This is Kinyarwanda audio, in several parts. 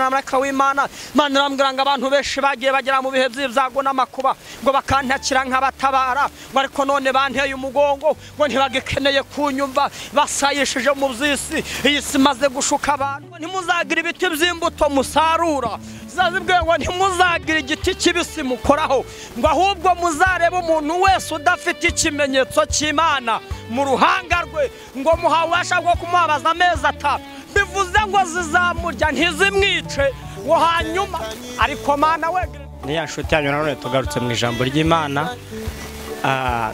Na marayika w'Imana, Imana irambwira ngo abantu benshi bagiye bagera mu bihe by'ibyago n'amakuba, ngo bakantakira nkabatabara, ngo ariko none banteye umugongo, ngo ntibagikeneye kunyumva, basayishije mu by'isi, iyi si imaze gushuka abantu. Ntimuzagira ibiti by'imbuto musarura, zazibwiye ngo ntimuzagira igiti kibisi mukoraho, ngo ahubwo muzarebe umuntu wese udafite ikimenyetso cy'Imana mu ruhanga rwe, ngo muhawasha bwo kumubabaza amezi atatu, bivuze ngo zizamurya ntizimwice, ngo hanyuma ariko Mana we. Niya nshuti yanyu nanone tugarutse mu ijambo ry'Imana.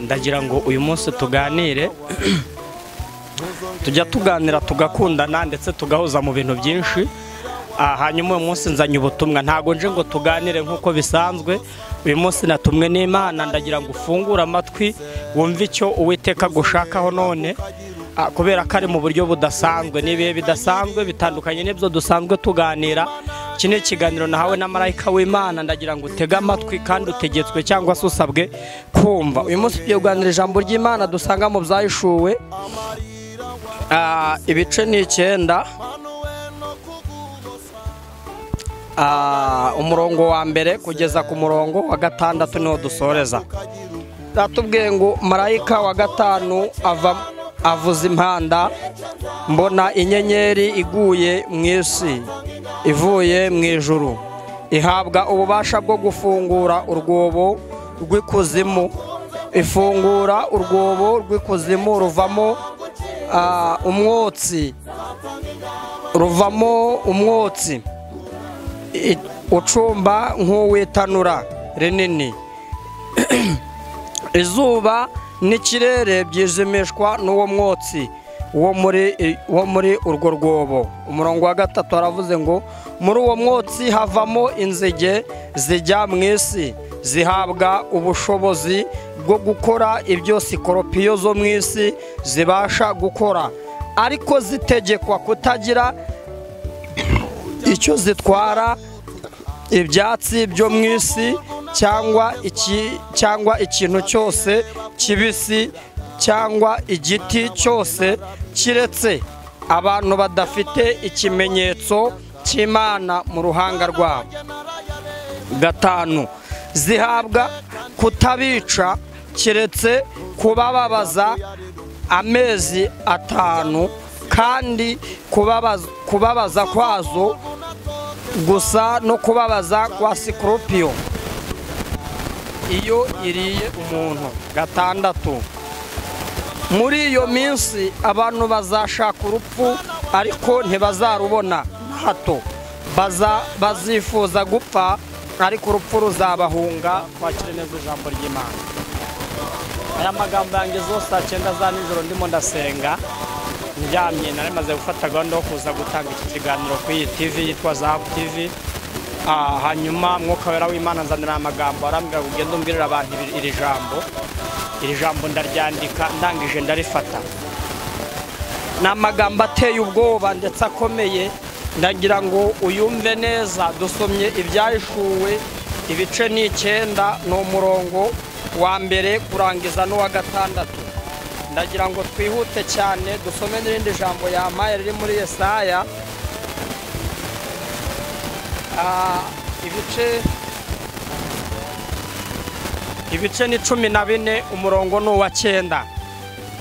Ndagira ngo uyu munsi tuganire, tujya tuganira tugakundana ndetse tugahuza mu bintu byinshi. Hanyuma uyu munsi nzanye ubutumwa, ntago nje ngo tuganire nkuko bisanzwe. Uyu munsi natumwe n'Imana, ndagira ngo ufungure amatwi wumve icyo Uwiteka gushakaho none, kubera ko ari mu buryo budasanzwe n'ibihe bidasanzwe bitandukanye n'ibyo dusanzwe tuganira. Iki ni ikiganiro nahawe na marayika w'Imana, ndagira ngo utege amatwi kandi utegetswe cyangwa se usabwe kumva. Uyu munsi tugiye kuganira ijambo ry'Imana dusanga mu Byahishuwe, ibice ni 9, umurongo wa mbere kugeza ku murongo wa 6 niho dusoreza. Ratubwiye ngo marayika wa 5 ava avuza impanda, mbona inyenyeri iguye mu isi ivuye mu ijuru, ihabwa ububasha bwo gufungura urwobo rw'ikuzimu. Ifungura urwobo rw'ikuzimu ruvamo umwotsi, ruvamo umwotsi ucumba nk'uw'itanura rinini. Izuba n'ikirere byijimishwa n'uwo mwotsi wo muri urwo rwobo. Umurongo wa 3 aravuze ngo muri uwo mwotsi havamo inzige zijya mu isi, zihabwa ubushobozi bwo gukora ibyo sikoropiyo zo mu isi zibasha gukora, ariko zitegekwa kutagira icyo zitwara ibyatsi byo mu isi cyangwa ikintu cyose kibisi cyangwa igiti cyose, kiretse abantu badafite ikimenyetso cy'Imana mu ruhanga rwabo. 5, zihabwa kutabica kiretse kubababaza amezi 5, kandi kubabaza kwazo gusa no kubabaza kwa sikoropiyo iyo iriye umuntu. 6, muri iyo minsi abantu bazashaka urupfu ariko ntibazarubona na hato, bazifuza gupfa ariko urupfu ruzabahunga. Twakire neza ijambo ry'Imana. Aya magambo yanjye zose saa 9 za nijoro ndimo ndasenga ndyamye, nari maze gufata gahunda yo kuza gutanga iki kiganiro kuri iyi TV yitwa Zahabu TV. Hanyuma Mwuka Wera w'Imana nzanira amagambo, arambwira ngo ugende umbwirire abantu iri jambo. Iri jambo ndaryandika, ndangije ndarifata. Ni amagambo ateye ubwoba ndetse akomeye, ndagira ngo uyumve neza. Dusomye Ibyahishuwe ibice ni 9, ni umurongo wa mbere kurangiza n'uwa 6. Ndagira ngo twihute cyane dusome n'irindi jambo yampaye riri muri Yesaya, ibice ni 14, umurongo ni uwa 9.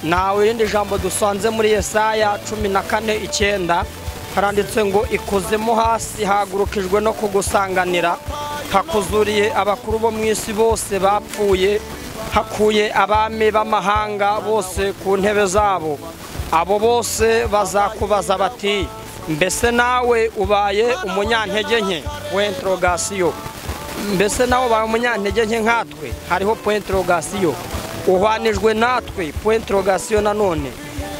Nawe irindi jambo dusanze muri Yesaya 14:9 haranditse ngo ikuzimu hasi hagurukijwe no kugusanganira, hakuzuriye abakuru bo mu isi bose bapfuye, hakuye abami b'amahanga bose ku ntebe zabo. Abo bose bazakubaza bati mbese nawe ubaye umunyantege nke? Point interrogation. Mbese nawe ubaye umunyantege nke nkatwe? Hariho point interrogation. Uhwanijwe natwe? Point interrogation nanone.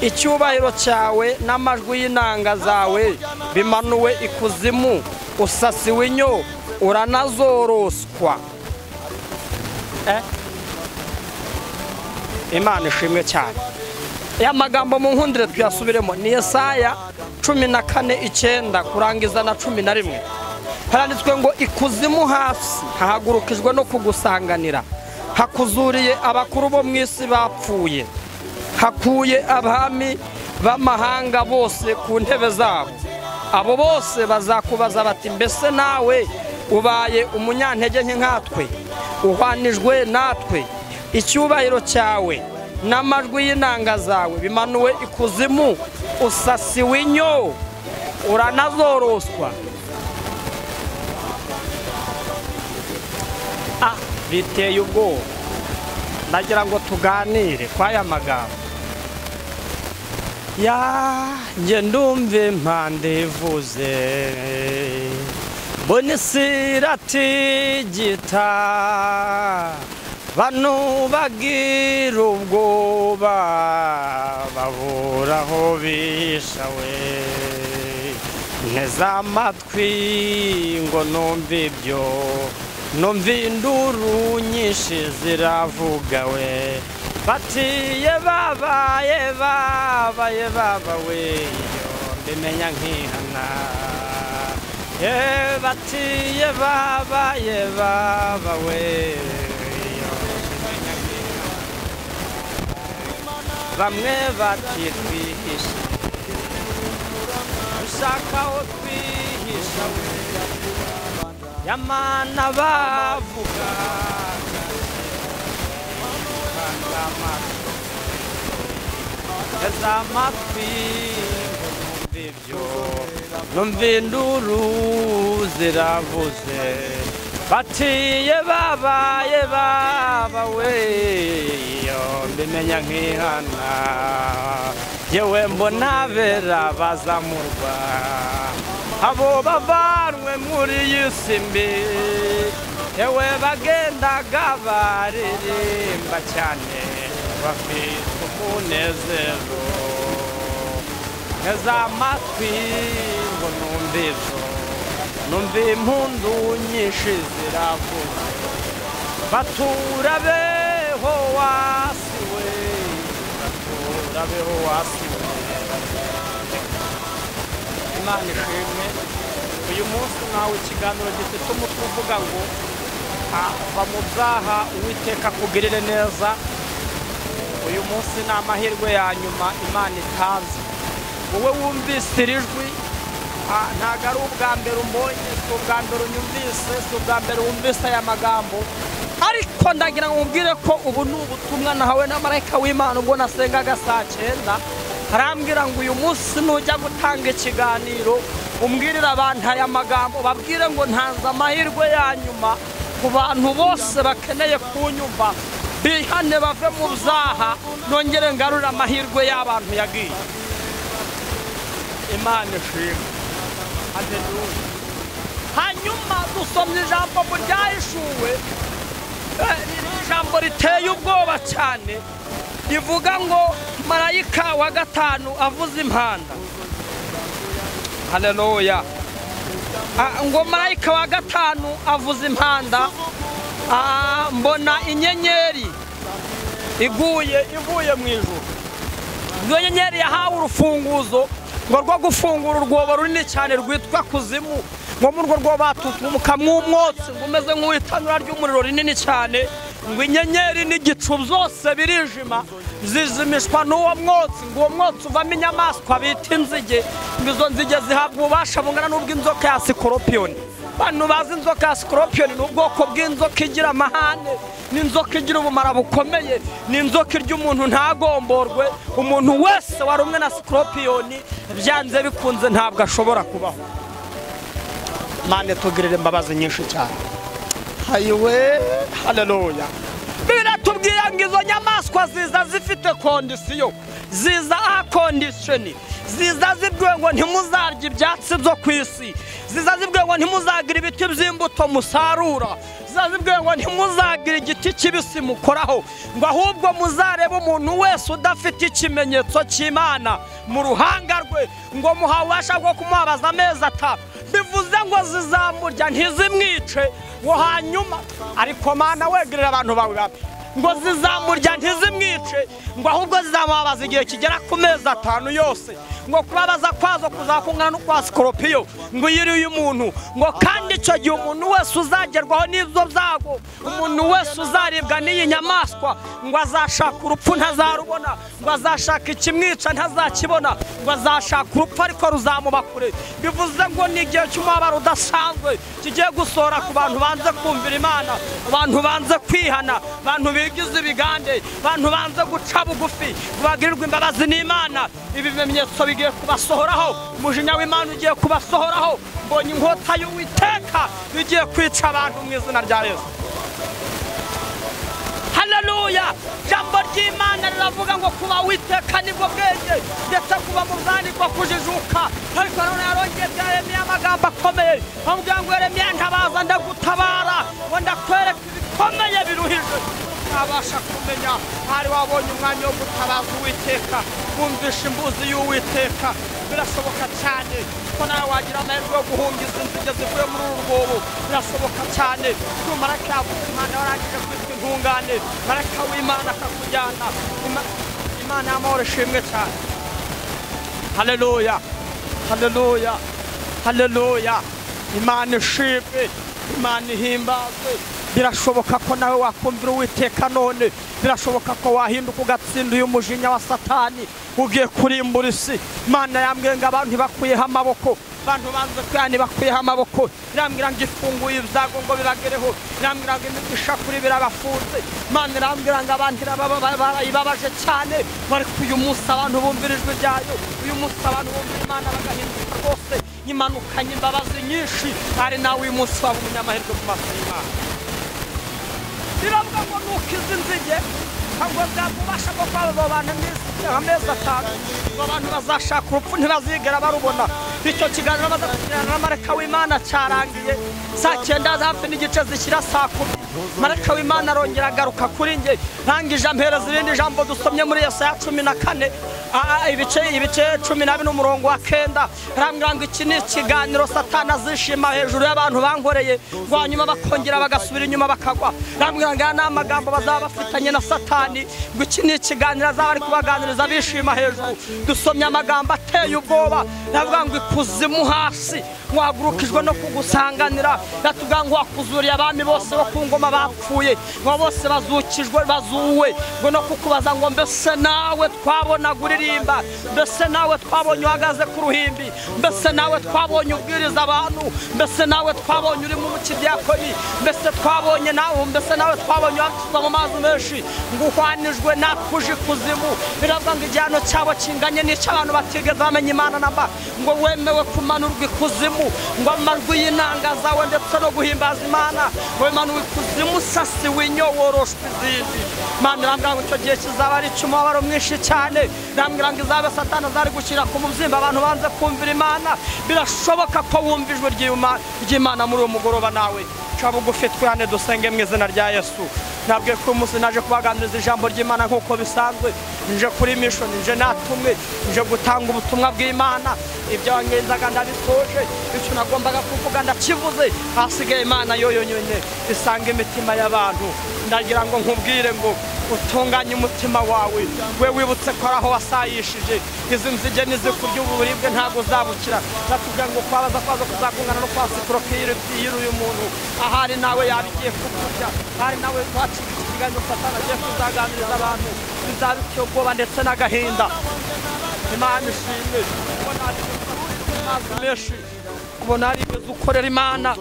Icyubahiro cyawe n'amajwi y'inanga zawe bimanuwe ikuzimu, usasiwe inyo uranazoroswa. Imana ishimwe cyane. Ya magambo mu nkundire tuyasubiremo, ni Yesaya 14:9 kurangiza na 11. Haranditswe ngo ikuzimu hasi hahagurukijwe no kugusanganira, hakuzuriye abakuru bo mu isi bapfuye, hakuye abami b'amahanga bose ku ntebe zabo. Abo bose bazakubaza bati mbese nawe ubaye umunyantege nke nkatwe, uhwanijwe natwe, icyubahiro cyawe n'amajwi y'inanga zawe bimanuwe ikuzimu, usasiwe inyo uranazoroswa. Biteye ubwoba. Ndagira ngo tuganire kwaya magambo. Ya nge ndumve impande ivuze, mbona isi iratigita, bano bagira ubwoba babura aho bishawe. Nteze amatwi ngo numve ibyo, numva induru nyinshi ziravuga we, batiye babaye babaye babawe, iyo mbimenya nkihana. Batiye babaye babawe, iyo mbimenya nkihana. Bamwe bati twihishe, ushaka aho twihisha we, yamana bavuga amatwi ngo numve ibyo, numva induru ziravuze, batiye babaye babawe, iyo mbimenya nkihana. Yewe mbona bera bazamurwa, abo bavanwe muri iyi si mbi, yewe bagendaga baririmba cyane bafite umunezero. Nteze amatwi ngo numve ibyo, numva impundu nyinshi ziravuze, batura beho wasiwe, batura beho wasiwe. Imana ishimwe. Uyu munsi nawe ikiganiro gifite umutwe uvuga ngo va mu byaha Uwiteka akugirire neza. Uyu munsi ni amahirwe ya nyuma Imana itanze. Wowe wumvise iri jwi, ntabwo ari ubwa mbere umbonye, si ubwa mbere unyumvise, si ubwa mbere wumvise aya magambo, ariko ndagira ngo umbwire ko ubu ni ubutumwa nahawe na marayika w'Imana ubwo nasengaga saa 9. Arambwira ngo uyu munsi nujya gutanga ikiganiro umbwirire abantu aya magambo, babwire ngo ntanze amahirwe ya nyuma ku bantu bose bakeneye kunyumva, bihane bave mu byaha, nongere ngarure amahirwe y'abantu yagiye. Imana ishimwe. Haleluya. Hanyuma dusomye ijambo mu ryahishuwe, ijambo riteye ubwoba cyane, rivuga ngo marayika wa gatanu avuze impanda. Haleluya. Ngo marayika wa gatanu avuze impanda, mbona inyenyeri iguye ivuye mu ijuru. Iyo nyenyeri yahawe urufunguzo ngo rwo gufungura urwobo runini cyane rwitwa kuzimu, ngo muri urwo rwobo batutumukamwo umwotsi ngo umeze nk'uw'itanura ry'umuriro rinini cyane, ngo inyenyeri n'igicu byose birijima zizimishwa n'uwo mwotsi, ngo uwo mwotsi uvamo inyamaswa bita inzige, ngo izo nzige zihabwa ububasha bungana n'ubw'inzoka ya sikoropiyoni. Bantu bazi inzoka ya sikoropiyoni ni ubwoko bw'inzoka igira amahane, ni inzoka igira ubumara bukomeye, ni inzoka irya umuntu ntagomborwe. Umuntu wese warumwe na sikoropiyoni byanze bikunze ntabwo ashobora kubaho. Mane tugirire imbabazi nyinshi cyane. Hayiwe, haleluya. Biratubwira ngo izo nyamaswa ziza zifite kondisiyo, ziza a kondishoni, ziza zibwiwe ngo ntimuzarya ibyatsi byo ku isi, ziza zibwiwe ngo ntimuzagira ibiti by'imbuto musarura, ziza zibwiwe ngo ntimuzagira igiti kibisi mukoraho, ngo ahubwo muzarebe umuntu wese udafite ikimenyetso cy'Imana mu ruhanga rwe, ngo muhawe ububasha bwo kumubabaza amezi 3. Bivuze ngo zizamurya ntizimwice, ngo hanyuma ariko Mana wegerera abantu bawe babi, ngo zizamurya ntizimwice, Ngo ahubwo zizamubabaza igihe kigera ku mezi 5 yose. Ngo kubabaza kwazo kuzakungana no kwa sikoropiyo ngo yiri uyu muntu. Ngo kandi icyo gihe umuntu wese uzagerwaho n'ibyo byago, umuntu wese uzaribwa n'iyi nyamaswa, ngo azashaka urupfu ntazarubona, ngo azashaka ikimwica ntazakibona, ngo azashaka urupfu ariko ruzamuba kure. Bivuze ngo ni igihe cy'umubabaro udasanzwe kigiye gusohora ku bantu banze kumvira Imana, abantu banze kwihana, abantu bigize ibigande, abantu banze guca bugufi bagirirwa imbabazi n'Imana. Ibi bimenyetso bigiye kubasohoraho, umujinya w'Imana ugiye kubasohoraho. Mbonye inkota y'Uwiteka igiye kwica abantu mu izina rya Yesu. Haleluya! Jambo ry'Imana riravuga ngo kuba Uwiteka nibwo bwenge, ndetse kuba mu bwanirwa kujijuka. Ariko none yarongeye bya Yeremiya amagambo akomeye, amubwira ngo Yeremiya ntabaza ndagutabara, ngo ndakwereka ibikomeye biruhije utabasha kumenya. Hari wabonye umwanya wo gutabaza Uwiteka, wumvisha imbuzi y'Uwiteka. Birashoboka cyane ko nawe wagira amahirwe yo guhunga izi nzige zivuye muri uru rwobo. Birashoboka cyane ko marayika yavuze Imana warangije kwitwa intungane, marayika w'Imana akakujyana. Imana y'amahoro ishimwe cyane. Haleluya, haleluya, haleluya. Imana ishimwe, Imana ihimbazwe. Birashoboka ko nawe wakumvira Uwiteka none. Birashoboka ko wahinduka ugatsinda uyu mujinya wa Satani ugiye kurimbura isi. Imana yambwiye ngo abantu ntibakuyeho amaboko, abantu banze kwihana bakuyeho amaboko. Irambwira ngo ifunguye ibyago ngo bibagereho, irambwira ngo imigisha kuri birabafunze. Imana irambwira ngo abantu barayibabaje cyane, ariko uyu munsi abantu bumvira ijwi ryayo, uyu munsi abantu bumvira Imana bagahinduka rwose. Imanukanye imbabazi nyinshi, ari nawe uyu munsi waba umunyamahirwe ku maso y'Imana. Biravuga ngo nuko izi nzige ntabwo byabubasha bwo kwaba abantu amezi 5, ngo abantu bazashaka urupfu ntibazigera barubona. Icyo kiganiro baza kugirana na marayika w'Imana cyarangiye saa 9 hafi n'igice zishyira saa 10. Marayika w'Imana arongera agaruka kuri njye, rangije ampereza irindi jambo dusomye muri Yesaya 14 ibice 12 n'umurongo wa 9. Arambwira ngo iki ni ikiganiro Satani azishima hejuru y'abantu bankoreye, ngo hanyuma bakongera bagasubira inyuma bakagwa. Arambwira ngo aya ni amagambo bazaba bafitanye na Satani, ngo iki ni ikiganiro azaba ari kubaganiriza bishima hejuru. Dusomye amagambo ateye ubwoba, aravuga ngo ikuzimu hasi wahagurukijwe no kugusanganira. Yatubwira ngo wakuzuriye abami bose bo ku ngoma bapfuye, ngo bose bazukijwe bazuwe, ngo no kukubaza ngo mbese nawe twabonaga uririmba, mbese nawe twabonye uhagaze ku ruhimbi, mbese nawe twabonye ubwiriza abantu, mbese nawe twabonye uri mu kidiyakoni, mbese twabonye nawe, mbese nawe twabonye wabatiza mu mazi menshi, ngo uhwanijwe natwe uje ikuzimu. Biravuga ngo igihano cyabo kinganye n'icy'abantu batigeze bamenya Imana namba, ngo wemewe kumanurwa ikuzimu, ngo amajwi y'inanga zawe ndetse no guhimbaza Imana, ngo wemanurwe ikuzimu usasiwe inyo woroshwe izindi. Imana irambwira ngo icyo gihe kizaba ari icy'umubabaro mwinshi cyane. Irambwira ngo izabe Satani azari gushyira ku mubyimba abantu banze kumvira Imana. Birashoboka ko wumva ijwi ry'Imana muri uwo mugoroba nawe. Ca bugufi twihane dusenge mu izina rya Yesu. Nabwiye ko uyu munsi naje kubaganiriza ijambo ry'Imana nk'uko bisanzwe. Nje kuri mission, nje natumwe, nje gutanga ubutumwa bw'Imana. Ibyo wangenzaga ndabisoje, icyo nagombaga kuvuga ndakivuze. Hasigaye Imana yo yonyine isanga imitima y'abantu. Ndagira ngo nkubwire ngo utunganye umutima wawe, we wibutse ko aho wasayishije izi nzige nizikurya uburibwe ntabwo uzabukira. Natubwira ngo kwabaza kwazo kuzakungana no kwa sikoropiyo y'uyu muntu, ahari nawe yabigiye kukurya, ahari nawe twacika ikiganiro Satani agiye kuzaganiriza abantu, bizabiteye ubwoba ndetse n'agahinda. Imana ishimwe kubona amazi menshi, kubona harigeze ukorera Imana,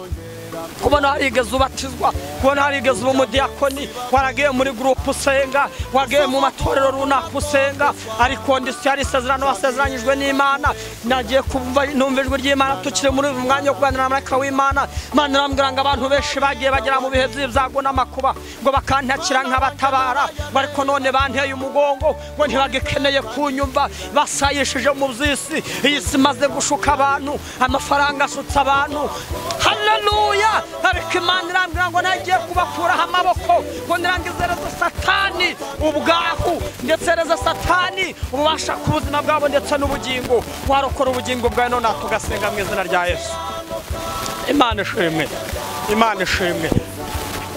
kubona harigeze ubatizwa, kubona harigeze uba umudiyakoni, waragiye muri gurupe usenga, wagiye mu matorero runaka usenga, ariko ndetse hari isezerano wasezeranyijwe n'Imana. Nagiye kumva numva ijwi ry'Imana tukiri muri uyu mwanya wo kuganira na marayika w'Imana. Imana irambwira ngo abantu benshi bagiye bagera mu bihe by'ibyago n'amakuba, ngo bakantakira nkabatabara, ariko none banteye umugongo, ngo ntibagikeneye kunyumva, basayishije mu by'isi. Iyi si imaze gushuka abantu, amafaranga ashutse abantu. Haleluya! Ariko Imana irambwira ngo nagiye kubakuraho amaboko, ngo nirangizereze Satani ubwaku, ndetse reze Satani ububasha ku buzima bwabo ndetse n'ubugingo. Warokora ubugingo bwawe none tugasenga mu izina rya Yesu. Imana ishimwe, Imana ishimwe.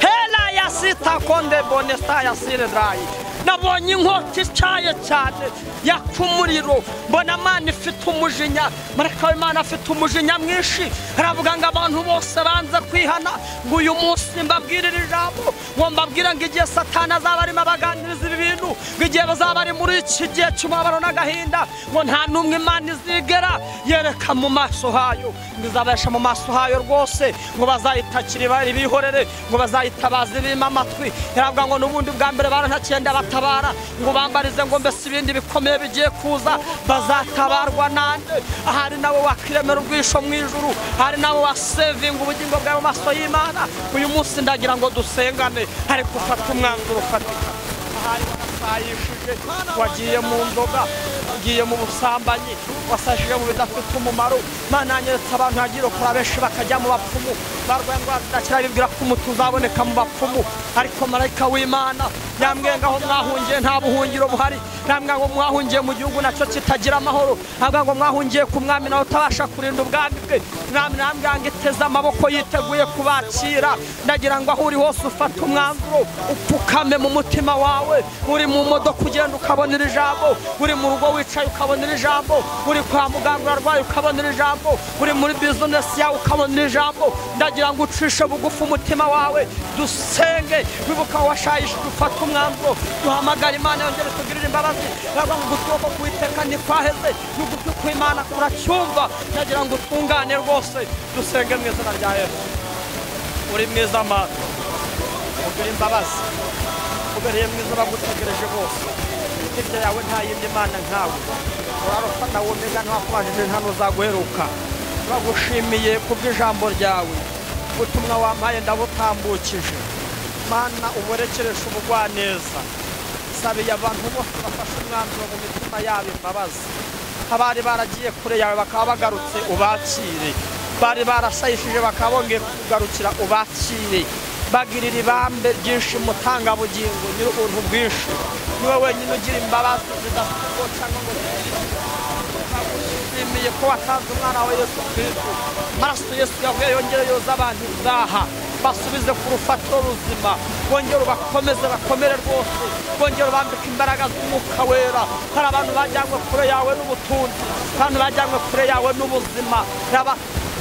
Hela ya sita konde bonesta ya sire drayi. Nabonye inkota ityaye cyane yaka umuriro, mbona Imana ifite umujinya. Marayika w'Imana afite umujinya mwinshi, aravuga ngo abantu bose banze kwihana, ngo uyu munsi mbabwirire ijambo, ngo mbabwire ngo igihe Satani azaba arimo abaganiriza ibi bintu, ngo igihe bazaba bari muri iki gihe cy'umubabaro n'agahinda, ngo nta n'umwe Imana izigera yereka mu maso hayo, ngo izabesha mu maso hayo rwose, ngo bazayitakira ibihorere, ngo bazayitabaza ibima amatwi. Yaravuga ngo n'ubundi bwa mbere barantakiye ndabatabara, ngo bambarize ngo mbese ibindi bikomeye bigiye kuza bazatabarwa nande? Ahari nawe wakiremera ubwisho mu ijuru, hari nawe wasevinga ubugingo bwawe mu maso y'Imana. Uyu munsi ndagira ngo dusengane, ariko ufate umwanzuro ufatika. Ahari warasayishije, wagiye mu nzoga, ugiye mu busambanyi, wasashije mu bidafite umumaro. Imana yanyeretse abantu yagiye irokora benshi bakajya mu bapfumu, barwaye indwara zidakira bibwira ko umuti uzaboneka mu bapfumu, ariko marayika w'Imana yambwiye ngo aho mwahungiye nta buhungiro buhari, yambwiye ngo mwahungiye mu gihugu nacyo kitagira amahoro, yambwiye ngo mwahungiye ku mwami nawe utabasha kurinda ubwami bwe. Mwami yambwiye ngo iteze amaboko yiteguye kubakira. Ndagira ngo aho uri hose ufate umwanzuro, upfukame mu mutima wawe. Uri mu modoka ugenda ukabonera ijambo, uri mu rugo wicaye ukabonera ijambo, uri kwa muganga urarwaye ukabonera ijambo, uri muri bizinesi yawe ukabonera ijambo. Ndagira ngo ucishe bugufi umutima wawe, dusenge, wibuka washayishije, ufate umwanzuro, duhamagare Imana yongere tugirire imbabazi. Ndavuga ngo ukuboko k'Uwiteka ntikwaheze, n'ugutwi kw'Imana kuracyumva. Ndagira ngo utungane rwose, dusenge mu izina rya Yesu. Uri mwiza Mana, ugira imbabazi, ubereye mwiza bagutegereje bose. Hirya yawe nta yindi mana nkawe, urarufa na omega, ntawakubanjije nta n'uzaguheruka. Turagushimiye kubw'ijambo ryawe, ubutumwa wampaye ndabutambukije. Mana uburekeresha ubugwaneza, sabiye abantu bose bafashe umwanzuro mu mitima yabo imbabazi. Abari baragiye kure yawe bakaba bagarutse ubakire, bari barasayishije bakaba bongeye kugarukira ubakire. Bagirira ibambe ryinshi mutangabugingo, nyir'ubuntu bwinshi, niwe wenyine ugira imbabazi zidafite cyangwa ngo zishimiye ko watanze umwana wa Yesu Kristo. Amaraso Yesu yavuye yongere yoza abantu ibyaha, basubize ku rufatiro ruzima, bongere ubakomeze bakomere rwose, bongere ubambike imbaraga z'Umwuka Wera. Hari abantu bajyanywe kure yawe n'ubutunzi, abantu bajyanywe kure yawe n'ubuzima,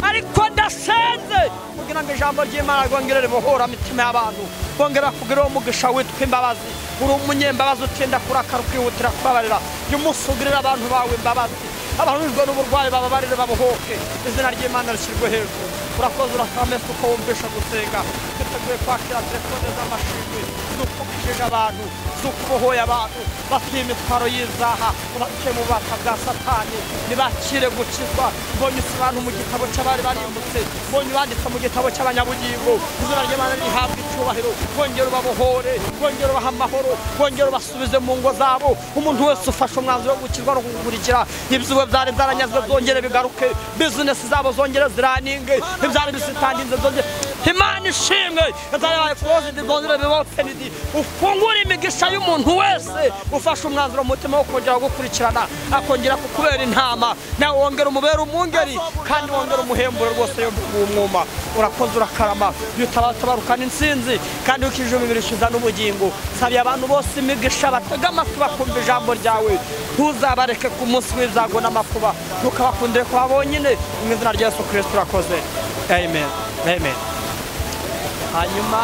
ariko ndasenze kugira ngo ijambo ry'Imana ryongere ribohora imitima y'abantu, bongera kugira uwo mugisha witwa imbabazi. Uri umunyembabazi utinda kurakara ukihutira kubabarira. Uyu munsi ugirira abantu bawe imbabazi, abarujwe n'uburwayi bababarire babohoke, izina ry'Imana rishyirwe hejuru. Urakoze, urakamesa uko wumvisha gusenga. Twiteguye kwakira telefone z'amashimwe z'uko ukijije abantu, z'uko ubohoye abantu batuye imitwaro y'izaha, batuye mu bubata bwa Satani, ntibakire gukizwa. Mbonye abantu mu gitabo cy'abari barimbutse, mbonye banditse mu gitabo cy'abanyabugingo. Izina ry'Imana rihabwe icyubahiro. Bongere ubabohore, bongere ubahe amahoro, bongere ubasubize mu ngo zabo. Umuntu wese ufashe umwanzuro wo gukizwa no kugukurikira, ibyiwe byari byaranyazwe byongere bigaruke, bizinesi zabo zongere ziraninge, ibyari bisitandinze zongere. Imana ishimwe, ibyari closed zongere bibe opened. Ufungure imigisha y'umuntu wese ufashe umwanzuro mu mutima wo kongera gukurikirana, akongera kukubera intama, nawe wongera umubera umwungeri, kandi wongera umuhemburo rwose yo umwuma. Urakoze, urakarama, yutabatarukana intsinzi, kandi ukije umubiri ushiza n'ubugingo. Sabiye abantu bose imigisha batega amatwi bakumva ijambo ryawe, ntuzabareke ku munsi w'ibyago n'amakuba, ntukabakundire kuba bonyine. Mu izina rya Yesu Kristo urakoze, amen, amen. Hanyuma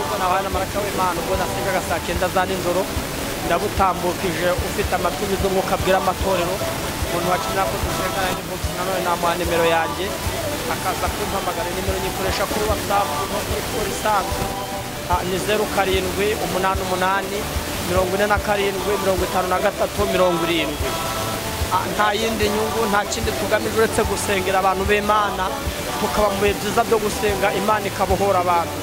ubwo nabaye na marayika w'Imana, ubwo nasengaga saa 9 za nijoro, ndabutambukije. Ufite amatwi y'umwuka abwira amatorero, umuntu wakenera ko dusenga na inbox nanone namuha nimero yanjye akaza kumpamagara. Nimero nyikoresha kuri WhatsApp no kuri call isanzwe ni 07 88 47 53 70. Nta yindi nyungu, nta kindi tugamije uretse gusengera abantu b'Imana, tukaba mu bihe byiza byo gusenga Imana ikabohora abantu,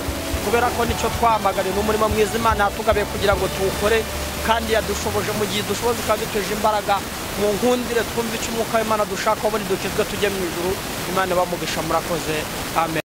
kubera ko nicyo twamagariye. Ni umurimo mwiza Imana yatugabiye kugira ngo tuwukore, kandi yadushoboje mu gihe dushoboze kandi duteje imbaraga. Mu nkundire twumve icyo Umwuka w'Imana dushaka, ubundi dukizwe tujye mu ijuru. Imana ibamugisha, murakoze, amen.